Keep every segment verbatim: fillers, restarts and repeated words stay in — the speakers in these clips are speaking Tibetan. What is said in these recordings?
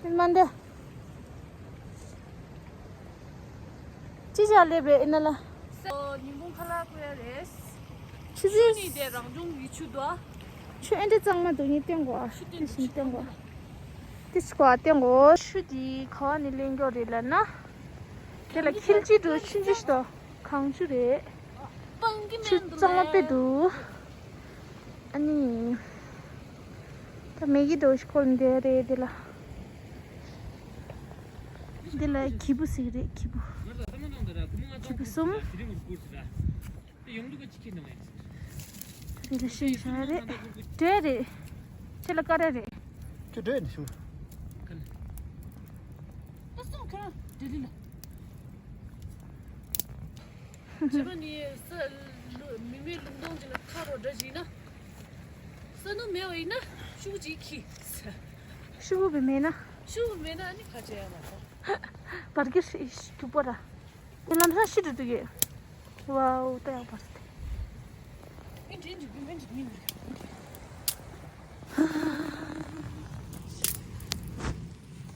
མ་འདི། ཅི་བྱ་ལེ་བེ་ཨེ་ན་ལ། ཉིན་གུང་ཁ་ལག་བསྐོལ་ཡ་རེད། ཆུ་ཆུ་ནི་དེ་རང་བྱུང་གི་ཆུ་དོ། ཆུ་ཨེ་འདྲ་གཙང་མ་འདུག་ནི་སྟོན་གོ། ཆུ་དེ་ནི་ཆུ་སྟོན་གོ། དེ་ཆུ་གོ་སྟོན་གོ། ཆུ་དེ་ག་བ་ནི་ལེན་གྱོ་རེད་ལ་ན། དེ་ལ་ཁིལ་ཅི་འགྲོ་ཆུ་ཅི་ཤི་དོ། གངས་ཆུ་རེད། ཆུ་གཙང་མ་དཔེ་འདུག་ཨ་ནི། ད་མེ་གི་འགྲོ་ཤི་ཁོལ་འདི་རེད་དེ་ལ། འདི་ལ་ཁྱི་བུ་ཟིག་རེད་ཁྱི་བུ། ཁྱི་བུ་གསུམ། དེ་ལ་ཤིང་ཤ་རེད། འབྲས་རེད། ཁྱེད་ལ་ཀ་ར་རེད། ཁྱོད་འབྲས་ནི་ཤུ། བྱས་པ་ནི་ས་ལུ་མི་མེད་ལུང་སྟོང་ཅིག་ལ་ཁ་རོ་འདྲ་ཞིག་ན། ས་ནུ་མེད་པ་ཡིན་ན་ཤུ་གུ་ཅིག་ཁྱི། ཤུ་གུ་བི་མེད་ན། ཤུ་གུ་མེད་ན་ནི་ཁ་ཆེ་ཡ་མ་གཏོགས། བར་གྱི་ཤི་ཤི་ཐུག་པ་ར། དེ་ལམ་སང་ཤི་འགྲོ་དུས་ཡོད། ཝའོ་ད་ཡག་པ་རེད། ཨེ་འདྲེན་འཇུག་གི་མེད་འཇུག་མིན་འགྲོ།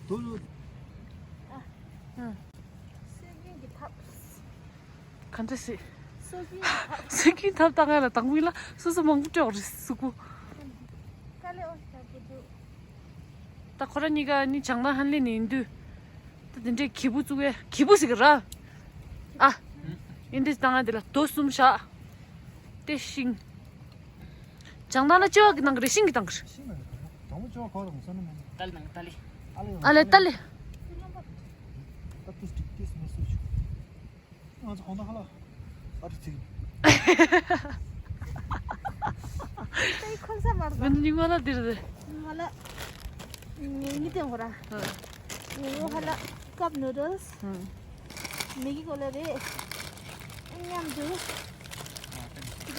དོ་ལོ། ཨ། ཨ། སེ་གིན་གྱི་ཐབས། ག་འདྲ་སེ། སེ་གིན་གྱི་ཐབས། སེ་གིན་ཐབས་ད་ང་ལ་དང་པོ་ལ་སོ་སོ་མང་པོ་སྤྲོག་རེད་སུ་གུ། དཀའ་ལས་ཨོ་ཞག་པོ་འདུག་ད་ཁོ་ར་གཉིས་ཀ་ནི་བྱང་ན་ཧན་ལེ་ནི་ཡིན་དུས། ད་དེ་འདྲའི་ཁྱི་བུ་བཙུགས་ཡས་ཁྱི་བུ་ཟིག་ར། ཨ། ཡིན་དེ་བཏང་ང་དེ་ལ་རྡོ་གསུམ་བཞག་དེ་ཤིང་། བྱང་ན་ལྕེ་བ་གི་ནང་གི་རེ་ཤིང་གི་དང་གི་རེད། ཤིང་ལ་རེད་དང་པོ་ལྕེ་བ་ཁོ་རང་སོ་ནི་མ། ཏཱ་ལི་ནང་ཏཱ་ལི། ཨ་ལེ་ཨ་ལེ་ཏཱ་ལི། ད་ཏུས་ཏིག་ཏིས་མི་སུ་ཆུ། ང་ཚོ་གོང་ད་ཧ་ལ། ཨ་ཏི་ཚིག་ཏའི་ཁོལ་ས་མར་ད། མི་ཉིག་མ་ལ་དིར་དེ། མ་ལ། ཉིག་ཉིག་དེ་ཧོ་ར། ཉིག་ཧ་ལ། ཀབ་ནུ་ཌལ་སི། མེ་གི་ཀོ་ལ་རེ། མཉམ་དུ།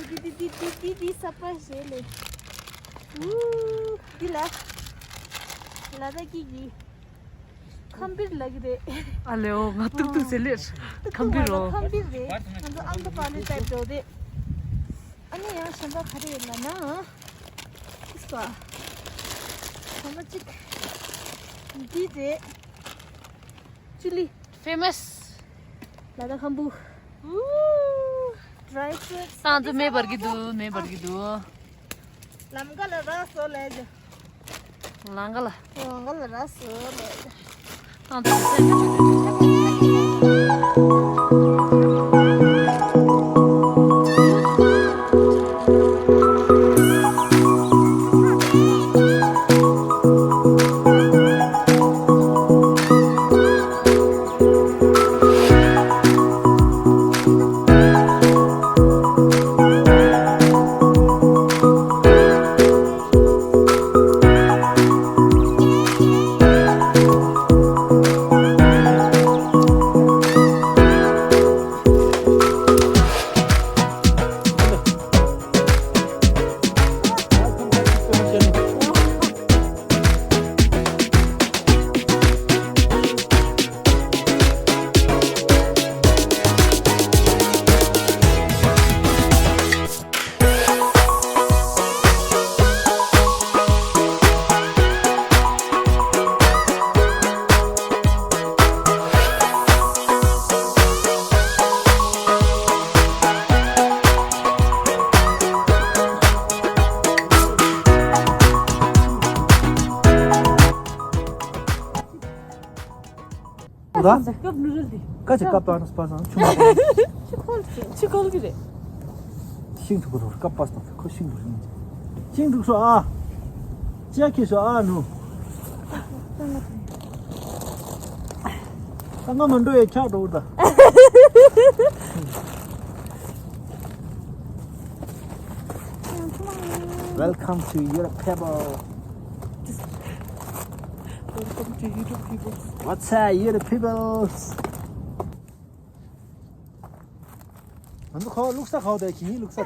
དི་དི་དི་དི་དི་དི་ས་པ་ཞེ་ལེ། ཨུ། དི་ལ། ལ་ད་ཀི་གི། ཁམ་བིར་ལ་གི་རེད། ཨ་ལེ་ཨོ་ང་ཏུག་ཏུག་ཟེར་ལེར། ཁམ་བིར་རོ། ཁམ་བིར་རེད། ང་ཚོ་ཨམ་ད་པ་ལི་ཊའིབ་འགྲོ་རེད། ཨ་ནི་ཡང་གཞན་པ་ག་རེ་ཡོད་ལ་ན། ཨིས་པ། གཞན་པ་གཅིག་འདི་རེད། ཅི་ལི། ཕེ་མ་སི། ལ་དྭགས་ཁམ་བུ། ཨུ། ཌ་རའི་ཕུ་རུ་ཊི་སི། ཏང་ཙུ་མེ་འབར་གི་འདུག་མེ་འབར་གི་འདུག་ལམ་ཀ་ལ་ར་སོ་ལེ་ཇ། ལང་ཀ་ལ། ལང་ཀ་ལ་ར་སོ་ལེ་ཇ། ཏང་ཙུ་མེ། ད། སྐབས་ནུ་རུལ་དེ། ཀ་ཅི་ཀ་པ་ནས་པ་སང་ཆུང་མ། ཆུ་ཁོལ་གྱི་ཆུ་ཁོལ་གྱི་རེད། ཤིང་ཐུག་རོ་ཀ་པ་སྟོང་ཁོ་ཤིང་རུ་ཤིང་ཐུག་སོ་ཨ། ཅི་ཡ་ཁྱི་སོ་ཨ་ནུ། ད་ང་མ་འགྲོ་ཡ་ཆག་འགྲོ་ད། Welcome to Europe, people. Welcome to Europe, people. What's up, Europe, people? ང་ཚོ་ཁ་བ་བླུགས་ས་ཁ་བ་དེ་ཁྱི་ཡིན་བླུགས་ས་དེ་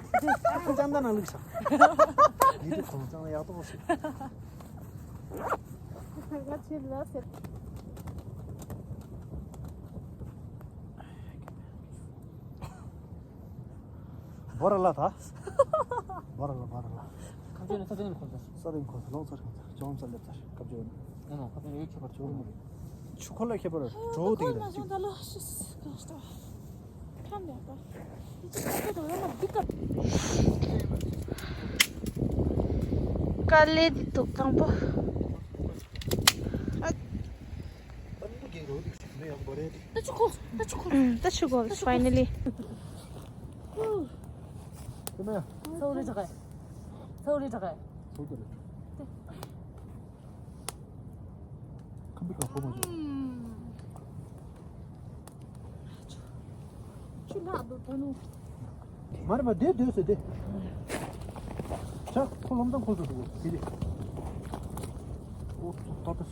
ཅང་ད་ན་བླུགས་ས། ཡིན་དུ་ཁོང་ཅང་ཡག་ཏོག་ཞིག་ང་ཆེ་ལ་ཟེར། བོ་ར་ལ་ད། བོ་ར་ལ་བོ་ར་ལ། ཁ་ཚོན་ཁ་ཚོན་ཁོ་ཚོ། ས་རིང་ཁོ་ཚོ་ལོང་ཚོ་ཁོ་ཚོ། ཅོང་ཙ་ལེབ་ཙར་སྐབས་བཅོ་ཨ་ནོ་ཁ་ཏན་ཡོད་ཁྱད་པར་ཅོ་རུ་མ་རེད། ཆུ་ཁོ་ལ་ཁྱད་པར་བྲོ་བོ་དེ་ཁོ་ན་ཅོང་ཙ་ལ་ཤི་སི་ག་ཤི་ཏ་ཁམ་ཡ་ཏ་ཡི་ཅི་ཁ་ཏེ་ཏོ་ཡོད་མ་འདི་ཀ་ཀ་ལེ་འདི་འདུག་དང་པོ། ད་ཆུ་ཁོ་ད་ཆུ་ཁོ་ད་ཆུ་ཁོ་finally། ཚོ་རེ་དྲག་ག་ཚོ་རེ་དྲག་ག་ཁམ་བུ་ཁ་ཁོ་མ་ཆུ་ཆུ་ལྷག་འདུག་ད་ནུ། མ་རེད་པ་དེ་སྡོད་ཟེར་དེ། ཆ་ཁོ་ལོམ་ཙང་ཁོ་ཚོ་འདུག་གོ་དེ་རེད། ཨོ་ཏོ་ཏོ་ཏོ།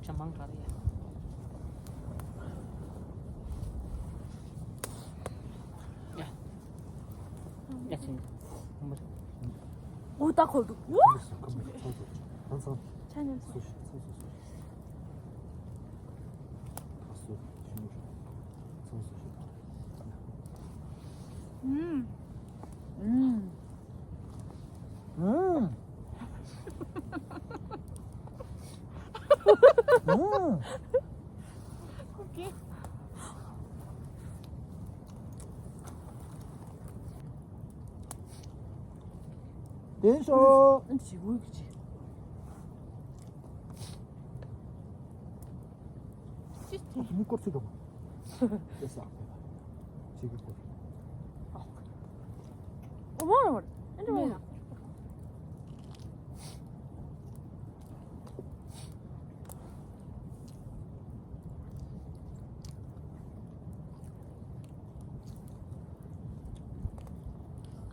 ཆ་མང་དྲགས་རེད་ཡ། ཡ་ཡ་ཅིང་། འོ་ད་ཁོ་འདུག་ཡོ། ཁམ་བུ་ཁ་ཚང་ཚང་ཚང་ཚང་ཚང་། ཆ་མཉམ་ཚང་། སོ་ཞིག་ཚང་སོ་སོ། དེ་ཤོ། ཅི་སྟེ། ཁོ་ཚོ་མི་སྐོར་ཚིག་གམ། ཅེ་ས། ཅི་གི་སྐོར། ཨོ་མོ་ར་མོ་ར། ཨེ་འདྲ་མོ་ར།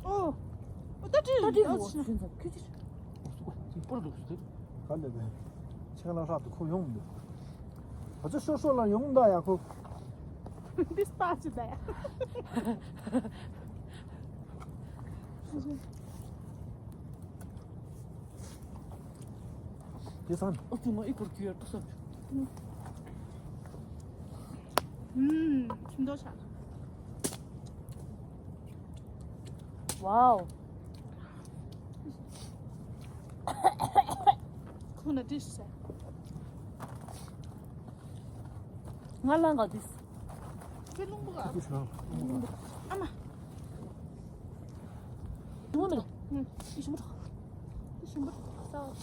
ཨོ། ཨོ་ད་དྲི་ད་དྲི་ཨོ་ཆི་ན་ཁྱོད་ཅི། སྐོར་འདུག་སྟེ། ག་ལེ་བས། ཆེན་ལ་ཧྲག་ཏུ་ཁོ་ཡོང་མི་འདུག་ཨ་ཅོ་ཤོ་ཤོ་ལ་ཡོང་ད་ཡ་ཁོ། འདི་སྟག་ཅི་ད་ཡ། དེ་སང་། ཨོ་ཙི་མ་ཨི་སྐོར་གྱི་ཡར་ཏུ་སམ། ཨུམ། ཁྱིམ་ཐོག་ཆགས། ཝའོ། ཁོ་ན་ཏིས་ས། ང་ལ་ང་ཏིས། ཁྱེད་རླུང་པོ་ག་ཨ་མ། ངོ་མི་ལ། ཨུ། ཨི་ཞིམ་པོ་འགྲོ། ཨི་ཞིམ་པོ་འགྲོ།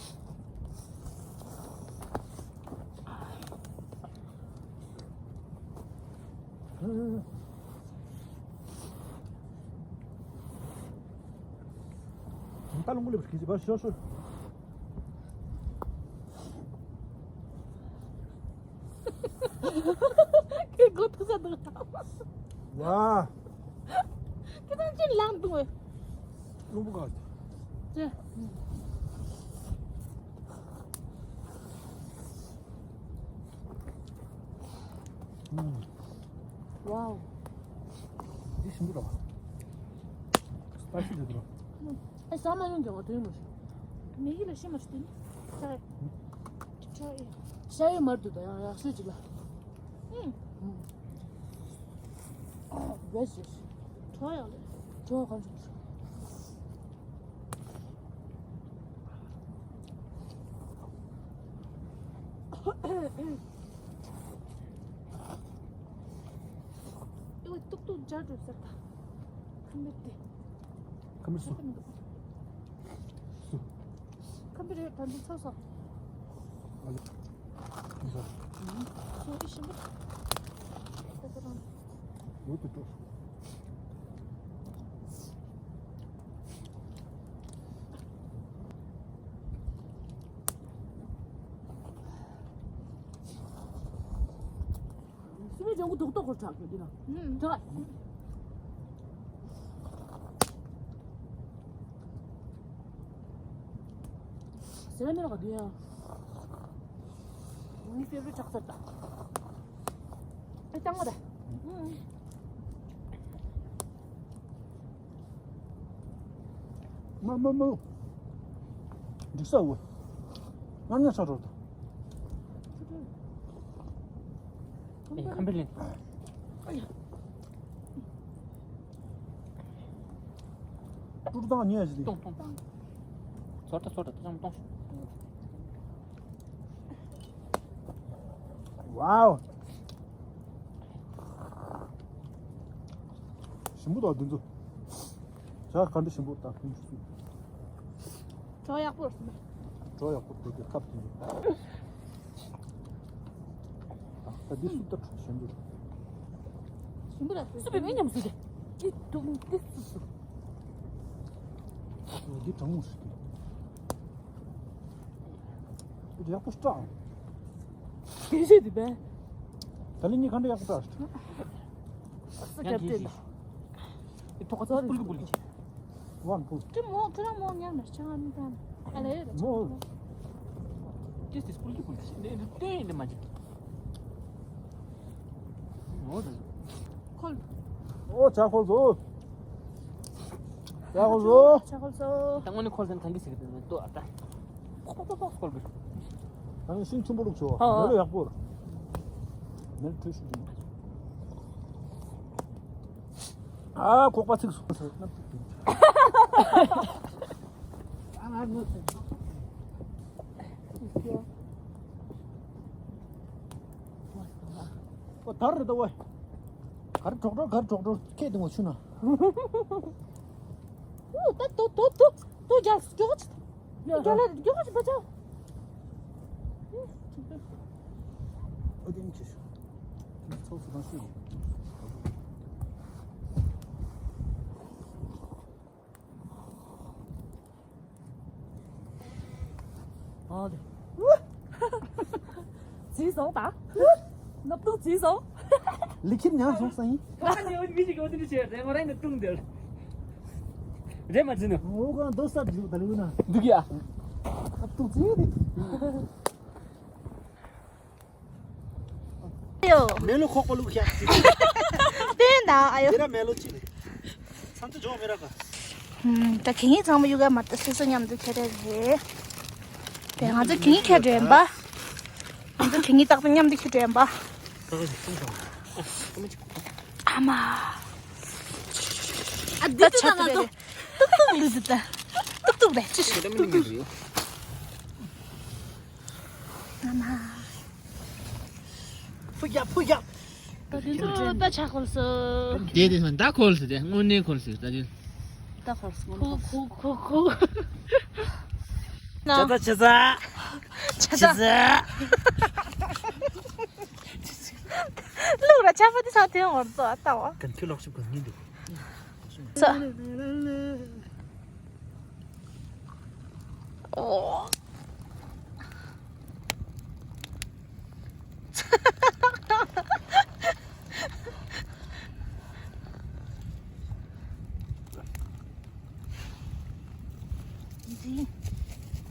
ས། ད་རླུང་པོ་ལེབ་ཤིག་གི་བ་ཤོ་ཤོ། ཁྱེད་མགོ་ཐུག་ས་འདུག་ཝ། ཁྱེད་རང་ཅི་ལངས་འདུག་བས། རླུང་པོ་ག་ཅི། ཝའོ། འདི་ཞིམ་པོ་རེད་པ། སི་པའི་སི་རེད་འདུག་ཨེ་ཟ་མ་ཡོང་ཀྱང་ང་དོན་མ་ཤེས། མེ་གི་ལ་ཤི་མ་ཤི་དེ་ནི། ཤ་ཡི་མར་དུ་ད་ཡང་ཡག་ཤོས་ཅིག་ལ། ཨུམ། བེ་སི། གྲོ་ཡག་ལེ། གྲོ་གང་ཞིག་ཨེ་ཏུག་ཏུག་འཇར་འགྲོ་ཟེར་ད། ཁམ་བུ་དེ། ཁམ་བུ་སུ། ཁམ་བུ་རེད་ད་འདི་ཚོ་སོ། ཨ་ལེ། ཁམ་བུ་སུ། སོ་ཨི་ཞིམ་པོ། ད་ད་རང་། ཡོད་དུ་འགྲོ། སུ་མའི་ལྗང་གུ་རྡོག་རྡོག་ཁོར་གྲགས་ཡོད་དེ་ན། ཨུམ། གྲགས། ཟེར་མི་རོགས་དུས་ཡང་། ངའི་ཕེབ་རི་ཆགས་ཚར་ད། ཨེ་ལྕང་མ་ད། ཨུམ། མ་མ་མ། འགྲིག་ས་འོ། ང་ཉལ་ས་རོ་ད། ཨེ་ཁམ་བུ་ལེན། ཏུར་དང་ཉལ་ཞིག་ཏོང་ཏོང་ཏོང་། ཚོར་ད་ཚོར་ད་ཐག་ཆོད་གཏོང་ཤོག་ཝའོ། ཞིམ་པོ་དང་འདི་ཚོ། ཇ་ག་འདྲ་ཞིམ་པོ་དང་ཕུན་སུམ་ཚོགས། གྲོགས་ཡག་པོ་རེད། གྲོགས་ཡག་པོ་དེ་དེ་ཁབ་དེ། ད་འདི་སུབ་ད་ཞིམ་པོ་རེད། ཞིམ་པོ་རེད། སུབ་པའི་མི་ཉམས་སུ་རེད། འདི་དུ་འདི་སུབ་སུབ། འདི་གྲང་མོ་ཞིག་འདི་ཡག་པོ་སྐྲག་དེ་བཞིན་དུ་བས། ད་ལན་གཉིས་ག་འདྲ་ཡག་པོ་སྐྲག་ས་རྒྱབ་དེ་ལ། ཐོག་ཚོ་པུལ་གི་པུལ་གི་ཅི། ཝན་པུལ། ཀྲི་མོ་ཀྲི་རང་མོ་ཉམས་ན་ཆང་མི་ཐང་། ཨ་ལེ་རེད། མོ། ཏིས་ཏིས་པུལ་གི་པུལ་གི་ཅི་ནེ་ཏེ་ནེ་མ་ཅི། མོ་རེད། ཁོལ། ཨོ་ཇ་ཁོལ་སོང་། ཇ་ཁོལ་སོང་། ཇ་ཁོལ་སོང་། ད་དངོས་གནས་ཁོལ་ཟེར་ན་གང་གི་ཟེར་གི་འདུག་ལྟོས་ཨ་ད། ཁོག་ཏོག་ཏོག་སྐོར་གི། ད་ནི་ཤིང་ཆེན་པོ་བླུགས་ཆོག་ཨ་ཨ། མེ་ལོ་ཡག་པོ། མེ་ལོ་འཕྲོད་ཤིག་འདུག་ཨ་ཁོག་པ་ཚིག་སོང་ཟེར་ན། ཨོ་དར་རེད་ད་ཝེ། གར་གྲོག་གྲོག་གར་གྲོག་གྲོག་ཁྱེད་དེ་ངོ་ཆུ་ན། ཨོ་ད་དོ་དོ་དོ་དོ་རྒྱལ་སྐྱོག་རྒྱལ་རྒྱལ་ཅི་པ་ཅག་ཨོ་དེ་ནི་ཆེ་ཤོས། ཚོགས་སུ་གང་ཤེས། ཨ་ལེ། བརྫིས་སོང་ད། ནབ་ཏུ་བརྫིས་སོང་། ལི་ཁིར་ཉར་སོང་ས་ཡིན། ཁོ་ཁ་ནས་འོ་མི་ཞིག་འོ་དེ་འདྲ་བྱས་རེད་ངོ་རང་གི་ལྟུང་དེར། རེད་མ་བརྫིས་ནི། འོ་ག་རྡོ་སར་འཇུག་ད་ལུས་ན། འདུག་ཡ། ནབ་ཏུ་བརྫིས་རེད། ཡོ། མེ་ལོ་ཁོག་པ་བླུགས་ཤག་ཅིག་དེ་ན་ཨ་ཡོ། དེ་ར་མེ་ལོ་ཅི་རེད། ས་མཚམས་འཇོག་མི་རག་ག་ད་གད་སྙིགས་ཚང་མ་གཡུག་ག་མ་ད་སོ་སོ་མཉམ་དུ་ཁྱེར་རེ་རེད། དེ་ང་ཚོ་གད་སྙིགས་ཁྱེར་འགྲོ་ཡིན་པ། ང་ཚོ་གད་སྙིགས་རྟག་པར་མཉམ་དུ་ཁྱེར་འགྲོ་ཡིན་པ། ཨ་མ། ཨ་འདི་ད་ཆ་ཏི་རེད། ཏུག་ཏུག་ལུས་ཟིན་ད། ཏུག་ཏུག་རེད་ཅི་ཞིག་ཨ་མ། ཕུ་རྒྱབ་ཕུ་རྒྱབ། ད་དེ་ཚོ་ད་ཆ་ཁོལ་སོ། དེ་དེ་ད་ཁོལ་སོ་དེ་དངོས་གནས་ཁོལ་སོ་ད་དེ། ད་ཁོལ་སོ་ཁོ་ཁོ་ཁོ་ཁོ། ཆ་ཚ་ཆ་ཚ། ཆ་ཆ་ཚ། ལུག་ར་ཆ་ཕ་དེ་ས་དེ་ངོར་ཙོ་ཨ་ལྟ་བ། གན་ཁྱོད་ལོག་ཤུབ་གན་ཉིན་འདུག་ཙོ། ཨོ།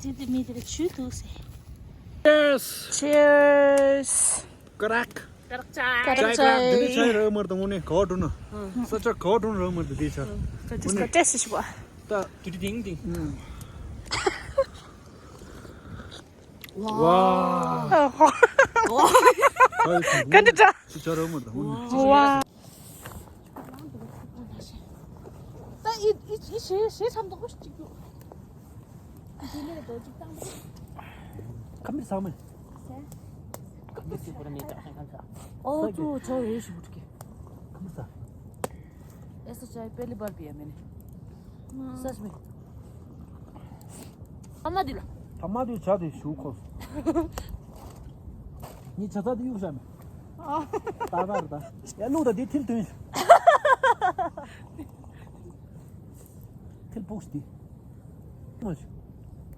ཅི་ཅི་མི་དེ་ཆུ་ཐུག་སེ། Cheers. Cheers. Crack. ཀ་རག་ཅའི། ཀ་རག་ཅའི། འདི་ནི་ཆའི་ར་མར་དང་ངོ་ནས་ག་བ་འགྲོ་ན། ས་ཆ་ག་བ་འགྲོ་ན་ར་མར་དང་དེ་ཆ། ཀ་ཅི་ཀ་ཏེ་སི་ཤི་བ། ད་དུ་དི་དིང་དིང་། ཝ། ཀ་འདི་ད། ས་ཆ་ར་མར་དང་ངོ་ནས། ཝ། ད་ཨི་ཨི་ཨི་ཞེ་ཞེ་ཚམ་དོག་གཅིག་རྒྱུ། ཁམ་མིར་ཚང་མ། ཁམ་མིར་ཚིག་པོ་ར་མེད་ཀྱང་ཁམ་ས། ཨོ་ཙུ་ཚོ་རེ་ཞུ་བུ་ཀེ། ཁམ་ས། ཨེ་ས་ཅའི་པེ་ལི་བར་པི་ཡ་མེ་ནེ། སས་མེ། ཨ་མ་དི་ལ། ཐ་མ་དུ་ཆ་དེ་ཞུ་ཁོ། ཉི་ཆ་ཚ་དེ་གཡུག་བཞག་མེ། ད་ད་ར་ད། ཡ་ལུག་ད་དེ་ཐིལ་དོན། ཐིལ་ཕུགས་ཏི། མ་ཞིག་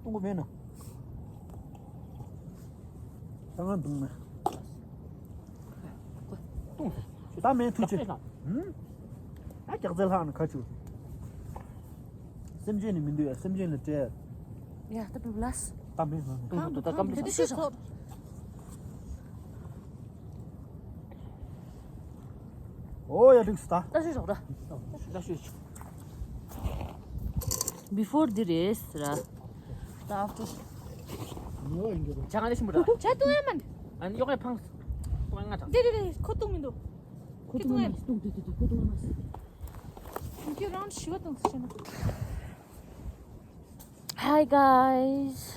གཏོང་གི་མེད་ན། ད་ང་འདུག་ན། གཏོང་། ད་མེད་ཐུག་ཆེ། ཧུམ། ཨ་ཀྱག་རྩེ་ལྷག་ན་ཁ་ཆུ། སེམས་ཅན་ནི་མི་འདུག་ཡ་སེམས་ཅན་ལ་སྤྲད། ཡ་ད་བུ་ལས། ད་མེད་ན། ཁང་དུ་ད་ཁང་དུ་ད་ཤི་སོང་། ཨོ་ཡ་འགྲིག་སོང་ད། ལྟ་ཞིག་རོགས་ད། ལྟ་ཞིག Before འདི་རེད་ཟེར། ད་after། ཇ་གང་ལས་ཤིན་པོ་ར། ཇ་བཏུང་ཡ་མ་འདི། ཨ་ནི་གཡོག་ཡ་ཕངས། བཏུང་ཡ་ང་དང་། འདི་རེད་རེད་ཁོ་བཏུང་མི་འདུག་ཁོ་བཏུང་ཡ་མ་བཏུང་དུ་དུ་དུ་ཁོ་བཏུང་ཡ་མ་ཟེར། ཁྱོད་རང་ཞི་བ་བཏུང་ཟེར་ན། Hi guys.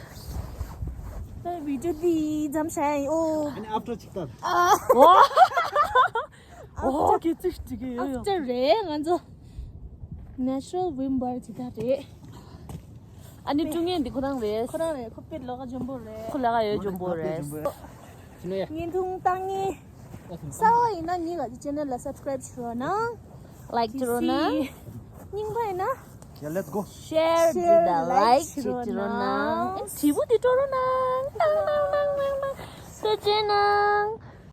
ད་བི་ཌིའོ་འདི་མཚམས་བཞག་ཡིན། ཨོ། ཨ་ནི་after ཅིག་ལྟ། ཨོ་ཀི་ཙིག་ཅིག་ཡོད་ཡོད། after རེད། ང་ཚོ་natural wind bar ཅིག་ད་རེད། ཨ་ནི་ཀྲུང་ངན་འདི་ཁོ་རང་རེད། ཁོ་རང་རེད། ཁོ་པེ་ལོ་ག་འཇོན་པོ་རེད། ཁོ་ལ་ག་ཡོད་འཇོན་པོ་རེད། བརྙན་ཐུང་བཏང་ངེས། གསར་པ་ཡིན་ན་ངེད་ཀྱི་channel ལ་subscribe བྱེད་རོགས་གནང་། like བྱེད་རོགས་གནང་། རྙིང་པ་ཡིན་ན། Yeah, let's go. share བྱེད་དང་like བྱེད་རོགས་གནང་། དྲིལ་བུ་དེ་སྤྲོད་རོགས་གནང་། ཏང་ཏང་ཏང་ཏང་ཏང་། ཐུགས་རྗེ་གནང་།